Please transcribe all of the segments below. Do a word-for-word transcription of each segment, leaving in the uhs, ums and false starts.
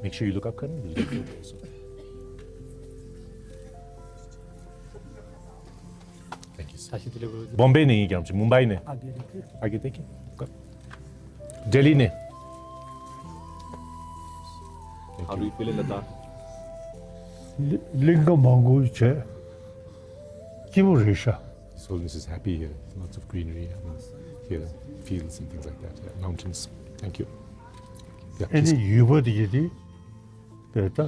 Make sure you look up, Karan. We'll get you also. Thank you, sir. Bombay ནས་ཡིན་རྒྱ་མཚོ། མུམ་བྷའི་ནས། Okay, thank you. Delhi ནས། How do you feel in Ladakh? གླིང་ག་མང་པོ་བྱས། སྐྱིད་པོ་རེད་ཤག His Holiness is happy here. Lots of greenery and here, fields and things like that. Yeah, mountains. Thank you. Yeah, ཨ་ནི་ཡུལ་པ་དེ་གྱིས་དེ་དེ་ད་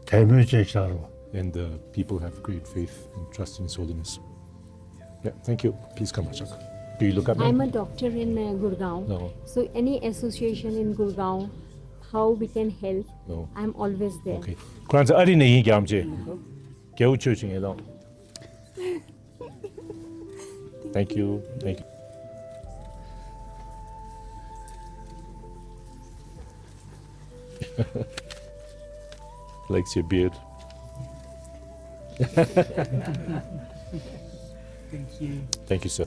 དད་མོས་ཅན་ཤར་བ། And the people have great faith and trust in His Holiness. Yeah, thank you. Please come, Achak. Do you look up? I'm a doctor in uh, Gurgaon. No. So any association in Gurgaon, how we can help? No. I'm always there. Okay. ཁོ་རང་ཚོ་ཨ་རི་ནས་ཡིན་རྒྱ་མཚོ། རྒྱལ་པོ་ཆོས་ཅན་ཡིན་ལོ། Thank you. Thank you. Likes your beard. Thank you. Thank you, sir.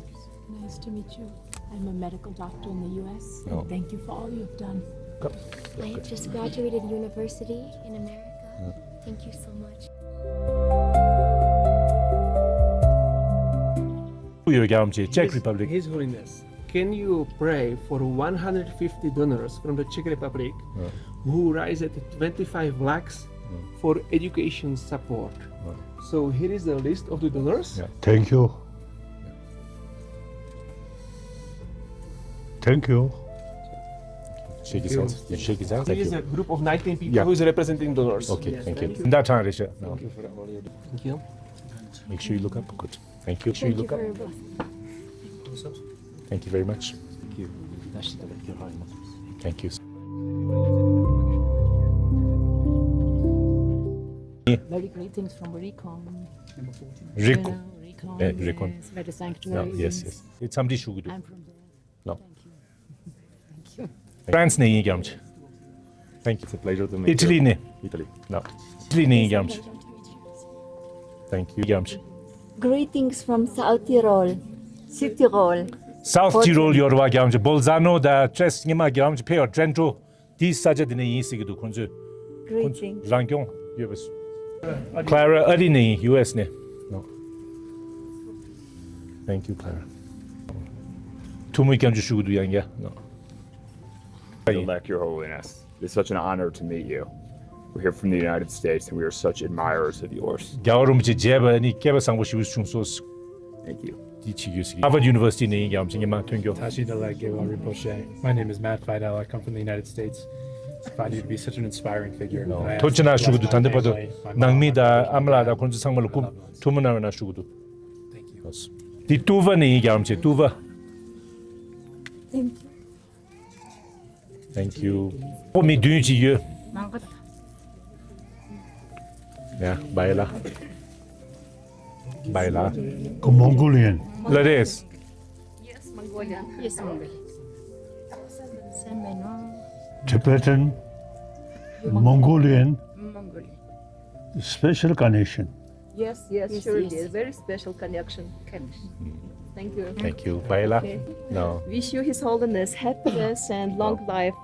Nice to meet you. I'm a medical doctor in the U S, and Oh. thank you for all you've done. Come. I just graduated university in America. Thank you so much. ཡོད་རྒྱ་མཚོ། Czech Republic. His Holiness, can you pray for one hundred fifty donors from the Czech Republic who raised twenty-five lakhs for education support? So here is the list of the donors. Yeah. Thank you. Thank you. Shake his hands. Did you shake his hands? Thank you. Here is a group of nineteen people who is representing donors. Okay, thank you. Thank you for all your. Thank you. Make sure you look up. Good. Thank you. Make sure you look up. Thank you very much. Thank you. Thank you. Very great things from Recon. Recon. Recon, eh, Recon. Yes, better sanctuary. Yes, yes. It's somebody should do. I'm from there. No. Thank you. France ནས་ཡིན་རྒྱ་མཚོ། Thank you. It's a pleasure to meet you. Italy ནས། Italy. No. Italy ནས་ཡིན་རྒྱ་མཚོ། Thank you རྒྱ་མཚོ། Greetings from South Tyrol, Südtirol. South Tyrol ཡོད་རེད་པ་རྒྱ་མཚོ། Bolzano དང་Tres ཉི་མ་རྒྱ་མཚོ་ཕེབས་ཡོད། Trento དེའི་ས་ཆ་དེ་ནས་ཡིན་ཟེར་གྱི་འདུག་ཁོང་ཚོས། Greetings. རང་སྐྱོང་ཡོད་པ། Clara ཨ་རི་ནས་ཡིན། ཡུ་ཨེས་ནས། No. Thank you, Clara. ཐུགས་སྨོན་སྐྱབས་འཇུག་ཞུ་གི་འདུག་ཡང་བསྐྱར། No. Your Holiness, it's such an honor to meet you. We're here from the United States, and we are such admirers of yours. རྒྱལ་བ་རིན་པོ་ཆེ་མཇལ་བ་ནི་སྐལ་བ་བཟང་པོ་ཞིག་བྱུང་སོང་། Thank you. འདི་བྱེད་རྒྱུ་ཞིག Harvard University ནས་ཡིན་རྒྱ་མཚོ། ཉི་མ་ཐོན་རྒྱུ། Tashi Delek Gewal Rinpoche. My name is Matt Fidel. I come from the United States. I find you to be such an inspiring figure. ཐུགས་རྗེ་གནང་ཞུ་གི་འདུག་ད་ལྟ་བར་དུ་ནང་མི་དང་ཨ་མ་ལགས་དང་ཁོང་ཚོ་ཚང་མ་ལ་སྐུ་ཐུགས་སྨོན་གནང་རོགས་གནང་ཞུ་གི་འདུག་འདི་ཏུ་ཝ་ནས་ཡིན་རྒྱ་མཚོ། ཏུ་ཝ། Thank you. ཨོ་མི་བདུན་ཅིག་ཡོད། མང་གི། ཡ་བའི་ལ། བའི་ལ། Mongolian. ལ་རེས། Yes, Mongolian. Yes, Mongolian. Tibetan, Mongolian, Mongolian. Special connection. Yes, yes, yes, sure, yes. Dear. Very special connection. Connection. Thank you. Thank you. Bye la. Okay. No. Wish you, His Holiness, happiness and long life.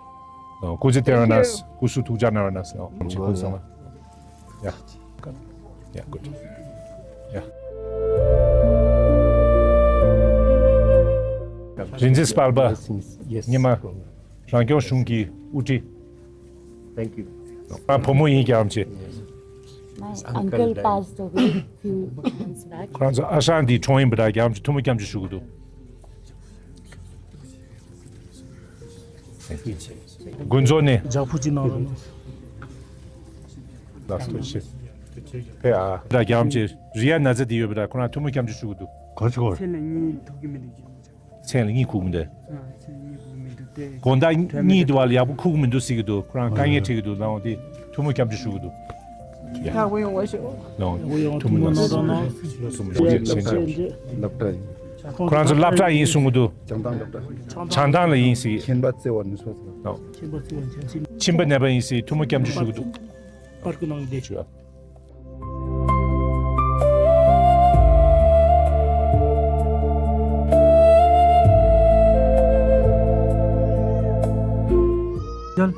No. Kuzi Thank you. Teranas, kusu tuja naranas. No. Kuzi kuzi. Yeah. Yeah, good. Yeah. རིན་ཆེན་དཔལ་པ། Yes. ཉི་མ། རང་སྐྱོང་གཞུང་གི་དབུ་ཁྲིད། Thank you. ང་བུ་མོ་ཡིན་རྒྱ་མཚོ། My uncle passed away few months back. ཁོ་རང་ཚོ་ཨ་ཞང་འདིའི་གྲོངས་ཡིན་པ་འདྲ། རྒྱ་མཚོ་ཐུགས་སྨོན་སྐྱབས་འཇུག་ཞུ་གི་འདུག་དགོན་རྫོང་ནས། ལགས་སོ་ཆེ། ཕེ་ཨ། རྒྱ་མཚོ་རི་ཡ་ན་ཚ་འདི་ཡོད་པ་འདྲ། ཁོ་རང་ཐུགས་སྨོན་སྐྱབས་འཇུག་ཞུ་གི་འདུག་གོ་ཆོད། མཚན་ལ་གཉིད་ཁུག་གི་མི་འདུག་མཚན་ལ་གཉིད་ཁུག་མི་འདུག་ཨ། མཚན་ལ་གཉིད་ཁུག་མི་འདུག་སྟེ། དགོང་དག་གཉིད་དེ་བ་ལ་ཡག་པོ་ཁུག་མི་འདུག་ཟེར་གྱི་འདུག་ཁོ་རང་དཀའ་ངལ་འཕྲད་ཀྱི་འདུག་ལའང་དེ་ཐུགས་སྨོན་སྐྱབས་འཇུག་ཞུ་གི་འདུག་ཡ། ཐུགས་སྨོན་གནང་། ཐུགས་སྨོན་གནང་། ཁོ་རང་ཚོ་སློབ་གྲྭ་ཡིན་གསུང་གི་འདུག་བྱང་ཐང་ལ་ཡིན་ཟེར། ཁྱིམ་པ་ནད་པ་ཡིན་ཟེར་ཐུགས་སྨོན་སྐྱབས་འཇུག་ཞུ་གི་འདུག་ཡང་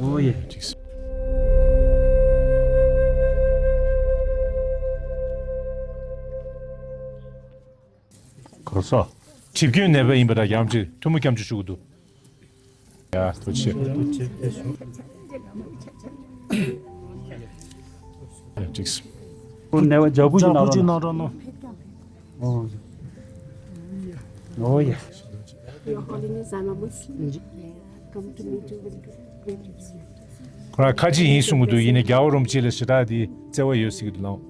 ཨོ་ཡེ། ཅིག་གར་ས། གྲིབ་སྐྱོན་ནད་པ་ཡིན་པ་འདྲ། ཡང་ཅིག་ཐུགས་མོ་སྐྱབས་འཇུག་ཞུ་གི་འདུག་ཡ་ཐུགས་རྗེ་ཆེ། ཡ་ཅིག་ཁོ་ནས་བ་ཇ་བུ་ཅིག་ཇ་བུ་ཅིག་གནང་རོགས་གནང་། ཨོ་ཡ། Your Holiness, I'm a Muslim. Come to meet you with great respect. ཁོ་རང་ཁ་ཆེ་ཡིན་གསུང་གི་འདུག་ཡིན་ནའི་རྒྱལ་བ་རིན་པོ་ཆེ་ལ་ཞེ་དྲག་དེ་བརྩེ་བ་ཡོད་ཟེར་གི་འདུག་ལགས།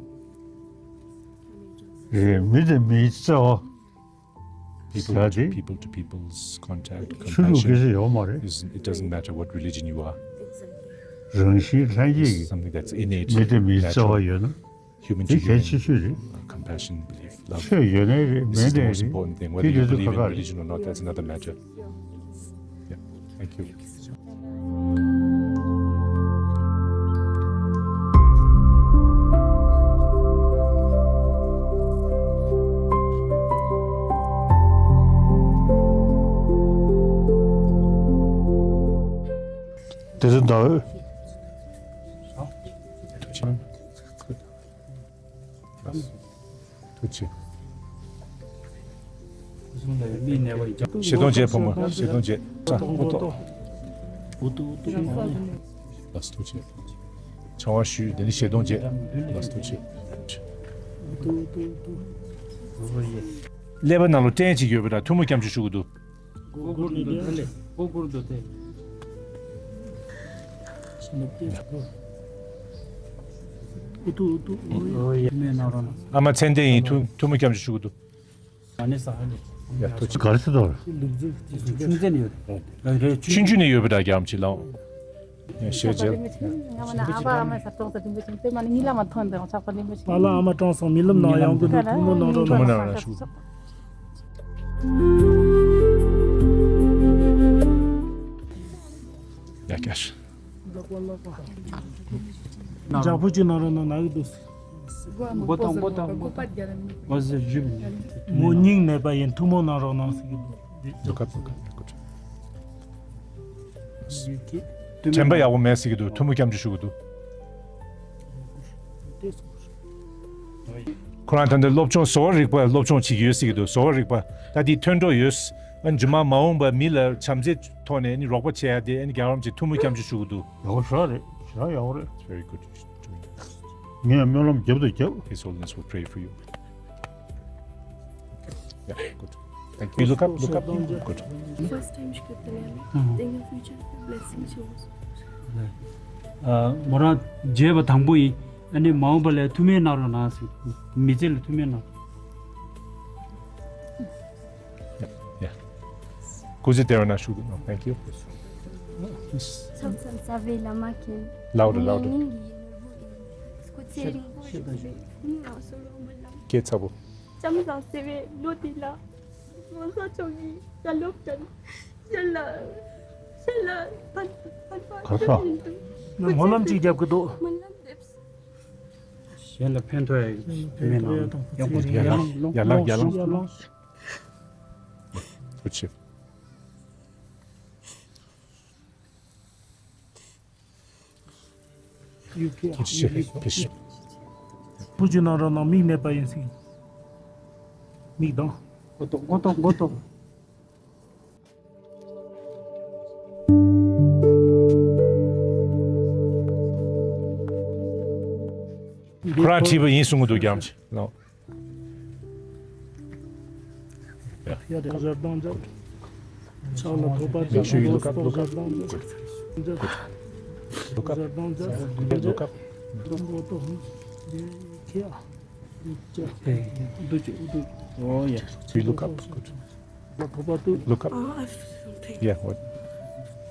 རེད། མི་དེ་མིའི་བརྩེ་བ། People ད་དེ་people to people's contact, ཆོས་ལུགས་སྐད་compassion ཆ་ཡོད་མ་རེད། Is, it doesn't matter what religion you are. རང་བཞིན་ལྷན་སྐྱེས་It's ཀྱི་something that's innate, མི་དེ་མིའི་བརྩེ་བ natural. ཡོད་ན། Human དེ་to གལ་human, ཆེ་ཤོས་རེད། uh, compassion, belief, love. ཆོས་ཡོད་ནའི་རེད། This མེད་is the ནའི་most རེད། important thing. དེ་Whether you དེ་ཚོ་believe ཁག་in ཁག་རེད། Religion or not, that's another matter. Yeah. Thank you. དེ་ཚོ་ཟླ་འོད། ཐུགས་རྗེ་ཆེ། ཤེས་ལྡན་རྗེ་ཕོ་མོ། ཤེས་ལྡན་རྗེ། ལགས་སོ། ཐུགས་རྗེ་ཆེ། ཆང་བ་ཞུས། དེ་ནི་ཤེས་ལྡན་རྗེ། ལགས་སོ། ཐུགས་རྗེ་ཆེ། ཀླད་པ་ནང་ལ་སྐྲན་ཅིག་ཡོད་པ་འདྲ། ཐུགས་སྨོན་སྐྱབས་འཇུག་ཞུ་གི་འདུག་སྒོ་སྒུར་འདུག་དེ་ལས། སྒོ་སྒུར་འདུག་དེ། ཨུ་ཐུ་ཨུ་ཐུ། ཨོ་ཡ། མེད་ན་རོ་ན། ཨ་མ་མཚན་ལྡན་ཡིན། ཐུགས་ཐུགས་སྨོན་སྐྱབས་འཇུག་ཞུ་གི་འདུག་ཡ་ཐུགས་རྗེ་ཆེ། ག་རེ་ཟེར་དོ། ལུག་རྫི་ཆུང་ཆུང་ནས་ཡོད་རེད། ཆུང་ཆུང་ནས་ཡོད་པ་འདྲ། རྒྱ་མ་ཆེ་ལའོ། ཡ་ཞེས་བྱས། ང་མ་ན་ཨ་ཕ་ཨ་མ་ས་གྲོང་ས་ཆེན་པོ་ཆེན་པོ་མ་ནི་གཉིད་ལ་མ་ཐོན་དང་ཆགས་པ་ནི་མ་ཞིག་པཱ་ལགས་ཨ་མ་གྲོངས་སོང་། རྨི་ལམ་ནང་ཡང་གི་འདུག་ཐུགས་སྨོན་གནང་རོགས་ཐུགས་སྨོན་གནང་། གནང་རོགས་ཞུ། ཡ་སྐྱར། ཇ་བུ་ཅིག་གནང་རོགས་གནང་། ན་གི་འདུག་མགོ་དང་མགོ་དང་མགོ་དང་། མགོ་ཟེར་བཞུ། མོ་སྙིང་ནད་པ་ཡིན། ཐུགས་སྨོན་གནང་རོགས་གནང་ཟེར་གི་འདུག་ལོ་ཀ་ལོ་ཀ་ལོ་ཀ། དྲན་པ་ཡག་པོ་མེད་ཟེར་གི་འདུག་ཐུགས་སྨོན་སྐྱབས་འཇུག་ཞུ་གི་འདུག་ཁོ་རང་ད་ལྟ་སློབ་སྦྱོང་བཟོ་བ་རིག་པ་སློབ་སྦྱོང་བྱེད་ཀྱི་ཡོད་ཟེར་གྱི་འདུག་བཟོ་བ་རིག་པ། ད་དེ་ཐོན་འགྲོ་ཡོད། ཨ་རྗེས་མ་མ་འོངས་པ་མི་ལ་བྱམས་བརྩེའི་ཐོག་ནས་ཨ་ནི་རོགས་པ་བྱེད་ཡ་དེ་ཨ་ནི་རྒྱལ་བ་རིན་པོ་ཆེ་ཐུགས་སྨོན་སྐྱབས་འཇུག་ཞུ་གི་འདུག་ཡག་པོ་ཞེ་དྲག་རེད། ཞེ་དྲག་ཡག་པོ་རེད། Very good. Doing. ངས་སྨོན་ལམ་རྒྱབ་དང་རྒྱབ། His Holiness will pray for you. Yeah, good. Thank you. You look up, look up. Good. First time she could tell me, then your future blessings yours. ཨ། མོ་རང་མཇལ་བ་དང་པོ་ཡིན། ཨ་ནི་མ་འོངས་པ་ལ་ཐུགས་སྨོན་གནང་རོགས་གནང་ཟེར། མི་ཚེ་ལ་ཐུགས་སྨོན་གནང་། Yeah, yeah. སྐུ་ཚེ་བརྟན་པ་གནང་ཞུ་གི། Thank you. མཚམས་མཚམས་རྩ་བའི་བླ་མ་མཁྱེན། Louder, louder. སྐུ་ཚེ་རིང་པོ་བཞུགས་པའི་སྙིང་ནང་གསོལ་བ་སྨོན་ལམ། སྐད་ཚ་པོ། ལྕམ་བཟང་བརྩེ་བའི་ལོ་འདི་ལ། ང་ཚོ་གི་བཀའ་སློབ་དང་། ཞལ་ལ། ཞལ་ལ་ཕན་ཕན་པ་ཁ་ཤས། ཐོན་མི་འདུག་ང་སྨོན་ལམ་ཅིག་རྒྱབ་ཀྱི་འདུག་སྨོན་ལམ་འདེབས། གཞན་ལ་ཕན་ཐོགས་ཡ་ཕན་ཐོགས་ཡ་དང་ཡ་ལོངས་ཡ་ལོངས་ཡ་ལོངས། ཐུགས་རྗེ་ཆེ། ཐུགས་རྗེ་ཆེ། ཕེབས་ཤིག་བུ་ཅིག་གནང་རོགས་གནང་། མིག་ནད་པ་ཡིན་ཟེར། མིག་དང་། མགོ་ཏོག་མགོ་ཏོག་མགོ་ཏོག་ཁོ་རང་བྲིས་པ་ཡིན་གསུང་གི་འདུག་རྒྱ་མ་ཆེ་ལགས། ཡ་དེ་གཟར་དང་འཇབ། ཕྱག་ལ་ཐོགས་པ། Make sure you look up, look up. Good, good. Look up. གཟར་དང་འཇབ། Yeah, look up. མགོ་ཏོག་ཁྱེད། ཨུ་ཙི། ཨུ་ཙི། Oh, yeah. So you look up. Good. Look up. Uh, I have something. Yeah, what?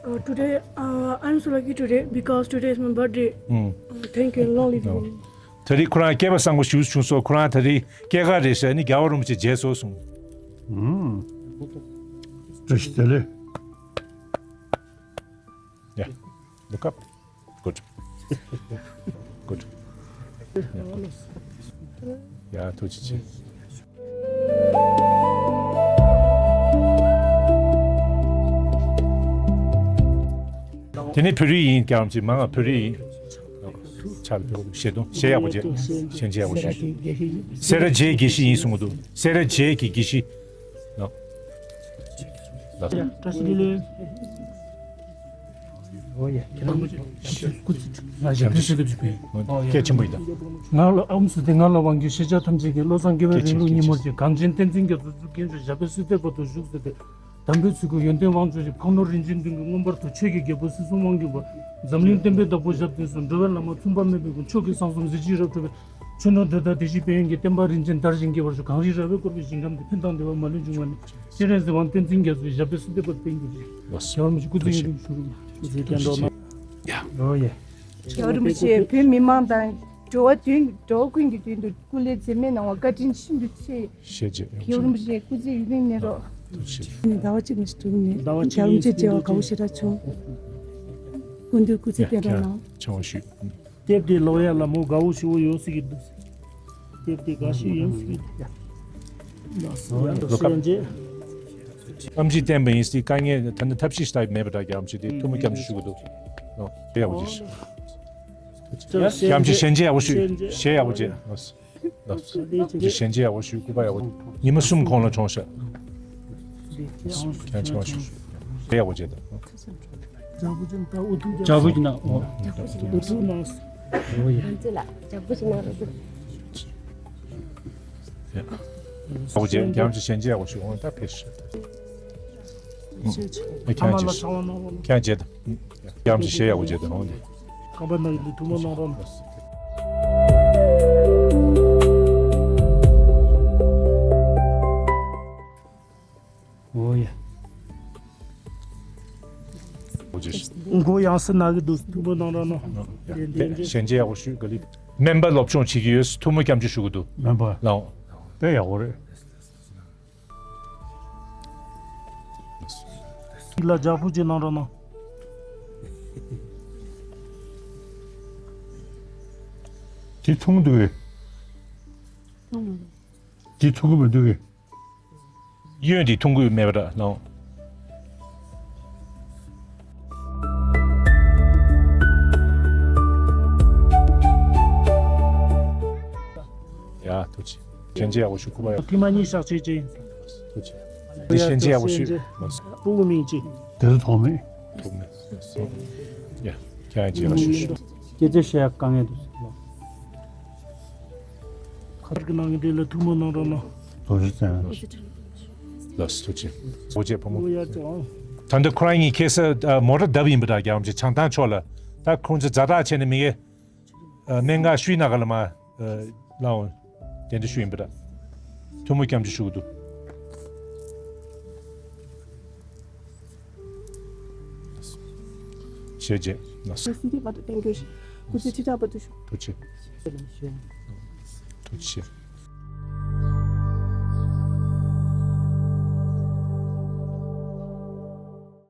Uh, today, uh, I'm so lucky today because today is my birthday. Mm. Uh, thank you and long live you. ད་རེས་ཁོ་རང་སྐལ་པ་བཟང་པོ་ཞིག་བྱུང་སོང་། ཁོ་རང་ད་རེས་སྐྱེས་སྐར་རེད་ཟེར་ནས་རྒྱལ་བ་རིན་པོ་ཆེ་མཇལ་སོང་གསུངས། ཨུམ། བཀྲ་ཤིས་བདེ་ལེགས། Yeah. Look up. Good. Good. ཡ་ཐུགས་རྗེ་ཆེ། དེ་ནི་བོད་རིགས་ཡིན། རྒྱ་མ་ཆེ་མང་ང་བོད་རིགས་ཡིན། ཆ་ལ་བོད་ཞེ་དོན་ཞེ་ཡག་པོ་བྱས། ཞེ་ཡག་པོ་བྱས། སེ་ར་བྱེས་དགེ་བཤེས་ཡིན་གསུང་གི་འདུག་སེ་ར་བྱེས་ཀྱི་དགེ་བཤེས། ལགས། ལགས། བཀྲ་ཤིས་བདེ་ལེགས། ཨོ་ཡ། ཁྱེད་རང་སྐུ་ཚེ་ང་ཞབས་ཕེབས་སུ་ཐུབ་ཞུ་བས། སྐད་ཆེན་པོ་ཡིན་ད། ང་ལ་ཨམ་སུ་དེ་ང་ལ་དབང་གི་ཤེས་བྱ་ཐམས་ཅད་ཀྱི་བློ་བཟང་དགེ་བའི་རིང་ལུགས་ཉིན་མོར་གྱི་གངས་ཅན་བསྟན་འཛིན་རྒྱ་མཚོ་གཙུག་རྒྱན་ཆོས་ཞབས་པད་སྲིད་མཐའི་བར་དུ་བཞུགས་ཟེར་ཏེ། དམ་པའི་ཚུལ་ཁྲིམས་ཡོན་ཏན་དབང་ཕྱུག་ཞབས་ཁམས་ནོར་རིན་ཆེན་བདུན་གྱི་མངོན་པར་དུ་ཆོས་ཀྱི་རྒྱལ་པོ་སྲིད་གསུམ་དབང་སྒྱུར་བ། འཛམ་གླིང་བསྟན་པའི་བདག་པོ་ཞབས་བརྟན་གསུམ་འགྲོ་བའི་བླ་མ་མཚུངས་པ་མེད་པའི་མཆོག་གི་གསང་གསུམ་གཟི་བརྗིད་རབ་འཕྲོ་བའི། ཆོས་ནོར་དེ་དག་བདེ་གཤེགས་དཔལ་ཡོན་གྱི་བསྟན་པ་རིན་ཆེན་དར་ཞིང་རྒྱས་པར་ཤོག་གངས་རི་ར་བས་བསྐོར་བའི་ཞིང་ཁམས་འདིར་ཕན་དང་བདེ་བ་མ་ལུས་འབྱུང་བ་ནས། སྤྱན་རས་གཟིགས་དབང་བསྟན་འཛིན་རྒྱ་མཚོའི་ཞབས་པད་སྲིད་མཐའི་བར་དུ་བརྟན་གྱུར་ཅིག་ཡར་མི་ཞུ་སྐུ་ཚེ་ཡུན་རིང་ཞུ་རུ། སྐུ་ཚེ་བརྟན་ཏོག་ཨོ་ཡེ། རྒྱལ་བ་རིན་པོ་ཆེ་བོད་མི་མང་དང་འགྲོ་བ་དོན་འགྲོ་བ་ཀུན་གྱི་དོན་དུ་སྐུ་ལས་འཛེམས་མེད་གནང་བར་བཀའ་དྲིན་ཤིན་ཏུ་ཆེ། ཞེས་བརྗོད། རྒྱལ་བ་རིན་པོ་ཆེ་སྐུ་ཚེ་ཡུན་རིང་གནས་རོགས། ཐུགས་རྗེ་ཆེ། ཟླ་བ་གཅིག་མ་ཞིག་དྲུག་ནས་ཟླ་བ་གཅིག་རྒྱལ་བ་རིན་པོ་ཆེ་མཇལ་བ་དགའ་བོ་ཞེ་དྲག་བྱུང་། སྐུ་མདུན་སྐུ་ཚེ་བརྟན་པར་གནང་། ཆེ་བ་ཞུ། དེབ་དེ་ཀློག་ཡ་ལ་མོ་དགའ་བོ་ཞེ་པོ་ཡོད་སྲིད་ཀྱི་འདུག་དེབ་དེ་དགའ་ཤོས་ཡིན་སྲིད་ཀྱི་འདུག་ལོ་ཁ། ཨམ་ཆི་བསྟན་པ་ཡིན་སྲིད་དཀའ་ངལ་ད་ནི་ཐབས་ཤེས་ལྟ་བུ་མེད་པ་འདྲ་རྒྱ་ཨམ་ཆི་དེ་ཐུགས་མོ་སྐྱབས་འཇུག་ཞུ་གི་འདུག་ཨོ་དེ་ཡག་པོ་ཅིག་སྐྱབས་ཆེན་ཞལ་མཇལ་ཡག་པོ་ཞུ། ཞལ་ཡག་པོ་བྱེད། ལགས་སོ། ཞལ་མཇལ་ཡག་པོ་ཞུ། སྐུ་པར་ཡག་པོ། ཉི་མ་གསུམ་གོང་ལ་གྲོངས་ཤག་ཁྱེད་ཆེ་བ་ཞུ། ཞལ་ཡག་པོ་བྱེད་དང་། ཇག་པོ་ཅིག་ན། ཨོ། ཇག་པོ་ཅིག་ན། ཨོ་ཡ། ང་ཚོ་ལ་ཇག་པོ་ཅིག་ན་རེད། ཡག་པོ་བྱེད། རྒྱ་མ་ཅིག་ཞལ་མཇལ་ཡག་པོ་ཞུ། འོང་ད་ཕེབས་ཤག་ཁྱེད་ཆེ། ཁྱེད་བྱེད་དང་། རྒྱ་མ་ཅིག་ཞལ་ཡག་པོ་བྱེད་དང་། འོང་དེ། ཁམས་པ་ནང་གི་ཐུགས་སྨོན་གནང་རོགས་གནང་། ཨོ་ཡ། ཨོ་ཅེ། མགོ་ཡང་སེ་ན་གི་འདུག་ཐུགས་སྨོན་གནང་རོགས་གནང་། ཡ། ཞལ་མཇལ་ཡག་པོ་ཞུ་ག་ལི། སྨན་པ་སློབ་སྦྱོང་བྱེད་ཀྱི་ཡོད། ཐུགས་སྨོན་སྐྱབས་འཇུག་ཞུ་གི་འདུག་སྨན་པ། ལའོ། དཔེ་ཡག་པོ་རེད། ལ་རྒྱག་པོ་ཅིག་གནང་རོགས་གནང་། དེ་འཐུང་འདུག་གས། དེ་འཐུང་གི་མི་འདུག་གས། གཡོན་དེ་འཐུང་གི་མེད་པ་འདྲ་ལོ། ཡ་ཐུགས་རྗེ་ཆེ། ཞལ་མཇལ་ཡག་པོ་ཞུ། སྐུ་པར་ཡག་ཐེངས་མ་གཉིས་ཞག་ཆེ་ཆེ་ཡིན། ཐུགས་རྗེ་ཆེ། འདི་ཞལ་མཇལ་ཡག་པོ་ཞུ། སྤུ་གུ་མིང་ཅི། དེ་ཚོ་ཐོགས་མེད། ཐོགས་མེད། ཡ། ཁྱེད་རང་ཅི་ཡག་ཞུ་ཞུ། སྐད་ཆ་བཤད་ཡག་དཀའ་ངལ་འདུག་ཁ་ཐར་གྱི་ནང་གི་འདི་ལ་ཐུགས་སྨོན་གནང་རོགས་གནང་། ཐུགས་རྗེ་ཆེ། ལགས་སོ་ཐུགས་རྗེ་ཆེ། ཨོ་ཅེ་བུ་མོ། ཨོ་ཡ་ཅང་། ད་འདི་ཁོ་རང་གཉིས་ཁ་སང་མོ་ཊ་བརྡབས་ཡིན་པ་འདྲ་རྒྱག་རྒྱུ་བྱས་བྱང་ཐང་ཕྱོགས་ལ། ད་ཁོང་ཚོས་ཛ་དྲག་བྱས་ནས་མི་གེ། སྨན་ཁང་ཤུལ་ནང་ག་ལ་མ། ལའོ། དེ་འདྲ་ཞུ་ཡིན་པ་འདྲ། ཐུགས་སྨོན་སྐྱབས་འཇུག་ཞུ་གི་འདུག་ཞེས་བརྗོད། ལགས་སོ། སྲིད་པ་དུ་བསྟན་རྒྱུ་ཞིག་སྐུ་ཚེ་ཁྲི་ཕྲག་བར་དུ་བཞུགས། ཐུགས་རྗེ་ཆེ། ཐུགས་རྗེ་ཆེ།